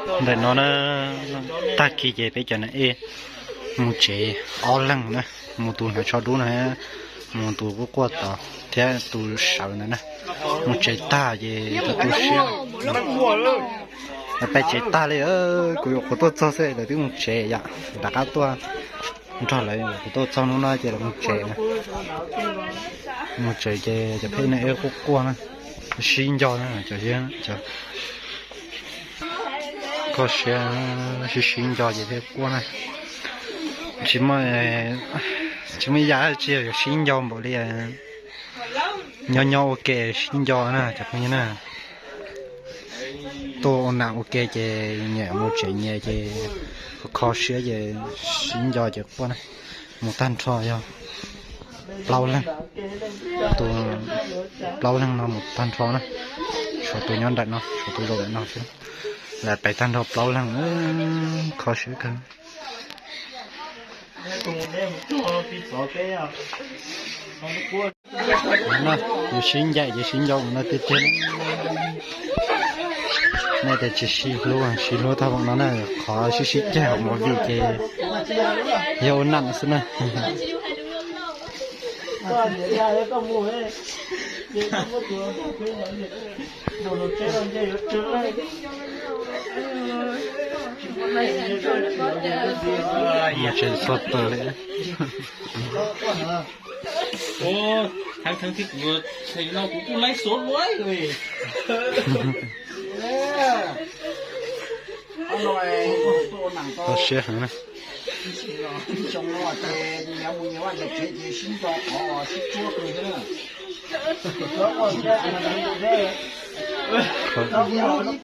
Ntawm no na, tag kis ces peb cov niam ej mus tsev ob leeg na, mus tus hnav tsho dub na, mus tus quaj quaj tod thiab tus sawv ntawd na. Mus tsev tag ces tu tu siab. Peb tsev tag li, kuv yuav qhuav tuaj txog xwb lawv twb mus tsev yom, rov qab tuaj nrog lawv, kuv tuaj txog hnub no ces lawv mus tsev na. Mus tsev ces cov peb niam ej quaj quaj na, sib nco na, cov kho siab sib sib nco ces thiaj quaj na. Tsis muaj, tsis muaj ib yam tsi yog sib nco npaum li. Nyob nyob ua ke sib nco na cov phooj ywg na. Tuaj ua nam ua ke ces nyias mus tsev nyias ces kho siab ces sib nco ces quaj na. Mus tag nrho yog plaub leeg, tus plaub leeg no mus tag nrho na. Tshuav tus nyob nram no, tshuav tus zaum nram no xwb. Lawv pais tag nrho plaub leeg, kho siab kawg. No, yus sib ncaim ces sib nco mus no tiag tiag. Nej tias tsis sib hlub, sib hlub tag no na, qhov sib sib ceg hauv movie ces yog ua nam xwb na. Mus tsev txog taws li. Ua, thav thav thiab kuv, no kuv kuj laib xuav luaj li. Kho siab heev na.